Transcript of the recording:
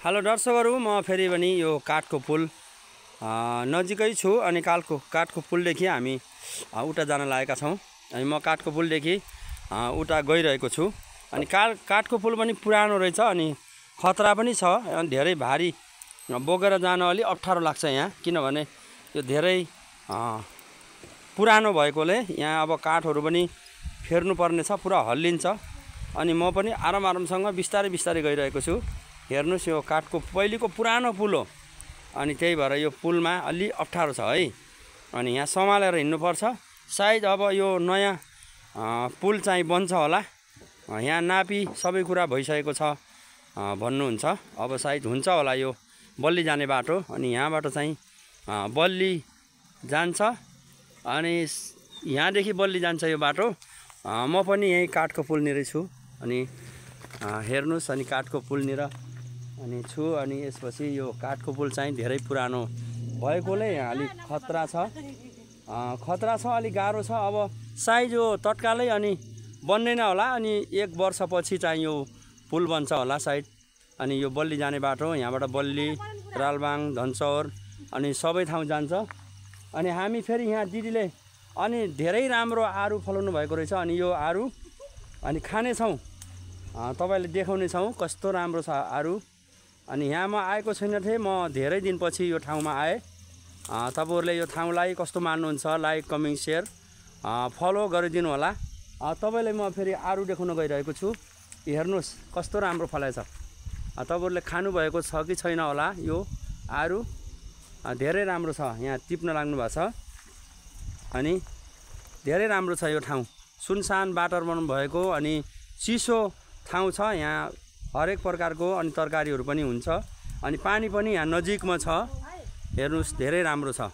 Hello दर्शकहरू, म फेरि पनि यो काठको पुल नजिकै छु अनि काठको पुलदेखि हामी उता जान लागेका छौँ। अनि म काठको पुलदेखि उता गइरहेको छु। अनि काठको पुल पनि पुरानो रहेछ अनि खतरा पनि छ। धेरै भारी बोकेर जान अलि अप्ठ्यारो लाग्छ यहाँ, किनभने यो धेरै पुरानो भएकोले यहाँ अब काठहरू पनि फेर्नुपर्ने छ, पुरा हल्लिन्छ। अनि म पनि आरामसँग बिस्तारै गइरहेको छु। हेर्नुस्, यो काठको पहिलेको पुरानो पुल हो अनि त्यही भएर यो पुलमा अलि अप्ठ्यारो छ है। अनि यहाँ सम्हालेर हिँड्नुपर्छ। सायद अब यो नयाँ पुल चाहिँ बन्छ होला। यहाँ नापी सबै कुरा भइसकेको छ भन्नुहुन्छ। अब सायद हुन्छ होला यो बल्ली जाने बाटो। अनि यहाँबाट चाहिँ बल्ली जान्छ अनि यहाँदेखि बल्ली जान्छ यो बाटो। म पनि यही काठको पुलनिर छु। अनि हेर्नुस्, अनि काठको पुलनिर अनि छु। अनि यसपछि यो काठको पुल चाहिँ धेरै पुरानो भएकोले यहाँ अलिक खतरा छ, अलिक गाह्रो छ। अब सायद यो तत्कालै अनि बन्दैन होला। अनि 1 वर्षपछि चाहिँ यो पुल बन्छ होला सायद। अनि यो बल्ली जाने बाटो, यहाँबाट बल्ली, रालबाङ, धनसौर अनि सबै ठाउँ जान्छ। अनि हामी फेरि यहाँ दिदीले अनि धेरै राम्रो आरु फलाउनु भएको रहेछ। अनि यो आरु अनि खानेछौँ, तपाईँले देखाउने छौँ कस्तो राम्रो छ आरु। अनि यहाँ म आएको छैन थिएँ, म धेरै दिनपछि यो ठाउँमा आएँ। तपाईँहरूले यो ठाउँलाई कस्तो मान्नुहुन्छ, लाइक, कमेन्ट, सेयर, फलो गरिदिनु होला। तपाईँलाई म फेरि आरु देखाउन गइरहेको छु। हेर्नुहोस् कस्तो राम्रो फलाएछ। तपाईँहरूले खानुभएको छ कि छैन होला यो आरु। धेरै राम्रो छ, यहाँ टिप्न लाग्नु भएको छ। अनि धेरै राम्रो छ यो ठाउँ, सुनसान वातावरण भएको अनि चिसो ठाउँ छ। यहाँ हरेक प्रकारको अनि तरकारीहरू पनि हुन्छ। अनि पानी पनि यहाँ नजिकमा छ। हेर्नुहोस् धेरै राम्रो छ।